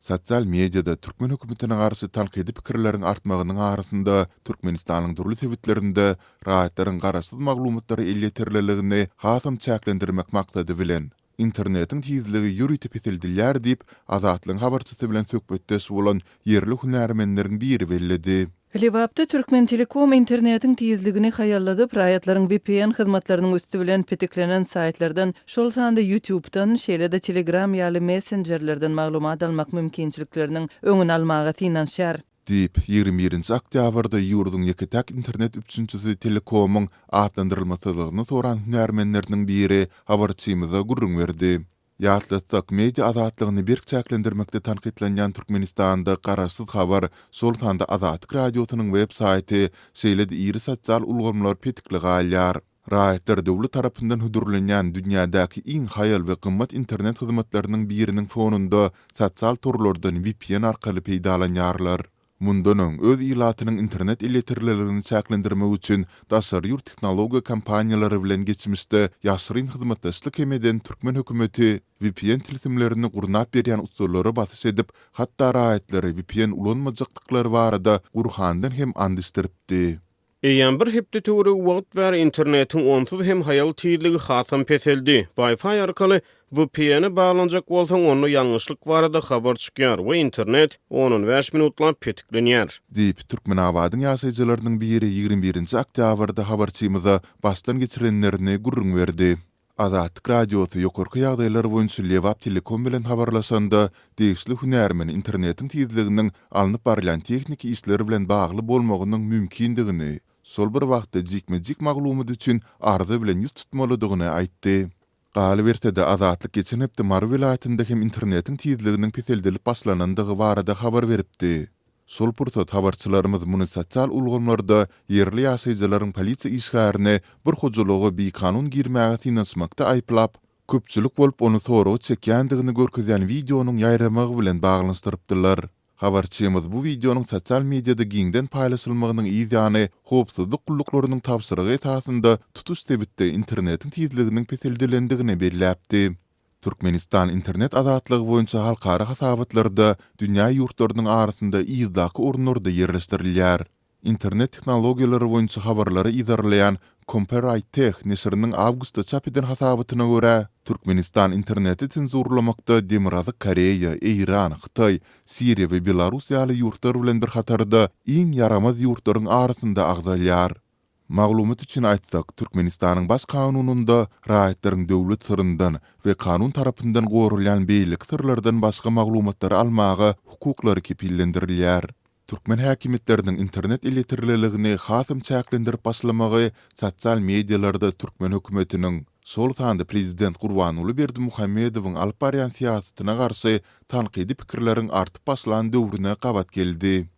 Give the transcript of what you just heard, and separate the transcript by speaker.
Speaker 1: Sosial mediada türkmen hökümetine garşy tankydy pikirleriň artmagynyň arasynda, Türkmenistanyň dürli sebitlerinde raýatlaryň garaşsyz maglumatlara elýeterliligini hasam çäklendirmek maksady bilen, internetiň tizligi ýörite peseldilýär diýip, Azatlygyň habarçysy bilen söhbetdeş bolan ýerli hünärmenleriň biri belledi.
Speaker 2: Lebapda Türkmentelekom internetiň tizligini haýalladyp, raýatlaryň vpn hyzmatlarynyň üsti bilen petiklenen saýtlardan, şol sanda YouTube-dan, şeýle-de Telegram ýaly messenjerlerden maglumat almak mümkinçilikleriniň öňüni almaga synanyşýar.
Speaker 1: Diýip, 21 nji oktýabrda ýurduň ýeke-täk internet üpjünçisi Telekomyň atlandyrylmasyzlygyny soran hünärmenleriniň biri habarçymyza gürrüň berdi. Ýatlatsak, media azatlygyny berk çäklendirmekde tankytlanýan Türkmenistanda garaşsyz habar, şol sanda Azatlyk Radiosynyň web saýty, şeýle-de iri sosial ulgamlar petikli galýar. Raýatlar döwlet tarapyndan hödürlenýän dünýädäki iň haýal we gymmat internet hyzmatlarynyň biriniň fonunda sosial torlardan vpn arkaly peýdalanýarlar. Mundan öň, öz ilatynyň internet elýeterliligini çäklendirmek üçin daşary ýurt tehnologiýa kompaniýalary bilen geçmişde ýaşyryn hyzmatdaşlyk hem eden türkmen hökümeti vpn tilsimlerini gurnap berýän ussalara basyş edip, hatda raýatlary vpn ulanmajakdyklary barada Gurhandan hem and içdiripdi.
Speaker 3: Eýýäm bir hepde töweregi wagt bäri internetiň onsuz hem haýal tizligi hasam peseldi. Wi-Fi arkaly VPN-e baglanjak bolsaň, onda ýalňyşlyk barada habar çykýar we internet on-on bäş minutlap petiklenýär.
Speaker 1: Diýip, Türkmenabadyň ýaşaýjylarynyň biri 21 nji oktýabrda habarçymyza başdan geçirenlerini gürrüň berdi. Azatlyk Radiosy ýokarky ýagdaýlar boýunça Lebap Telekom bilen habarlaşanda, degişli hünärmen internetiň tizliginiň alnyp barylýan tehniki işler bilen bagly bolmagynyň mümkindigini, şol bir wagtda jikme-jik maglumat üçin arza bilen ýüz tutmalydygyny aýtdy. Galyberse-de, Azatlyk geçen hepde Mary welaýatynda hem internetiň tizliginiň peseldilip başlanandygy barada habar beripdi. Şol pursat habarçylarymyz muny sosial ulgamlarda ýerli ýaşaýjylaryň polisiýa işgärini bir hojalyga bikanun girmäge synanyşmakda aýyplap, köpçülik bolup ony soraga çekýändigini görkezýän wideonyň ýaýramagy bilen baglanyşdyrypdylar. Habarçymyz bu wideonyň sosial mediada giňden paýlaşylmagynyň yzýany howpsuzlyk gulluklarynyň tabşyrygy esasynda tutuş sebitde internetiň tizliginiň peseldilendigini belläpdi. Türkmenistan internet azatlygy boýunça halkara hasabatlarda dünýä ýurtlarynyň arasynda yzdaky orunlarda ýerleşdirilýär. Internet tehnologiýalary boýunça habarlary yzarlaýan Comparitech neşiriniň awgustda çap eden hasabatyna görä, Türkmenistan interneti senzurlamakda Demirgazyk Koreýa, Eýran, Hytaý, Siriýa we Belarus ýaly ýurtlar bilen bir hatarda iň ýaramaz ýurtlaryň arasynda agzalýar. Maglumat üçin aýtsak, Türkmenistanyň Baş Kanunynda raýatlaryň döwlet syryndan we kanun tarapyndan goralýan beýleki syrlardan başga maglumatlary almaga hukuklary kepillendirilýär. Türkmen häkimiýetleriniň internet elýeterliligini hasam çäklendirip başlamagy sosial medialarda türkmen hökümetiniň, şol sanda prezident Gurbanguly Berdimuhamedowyň alyp barýan syýasatyna garşy tankydy pikirleriň artyp başlan döwrüne gabat geldi.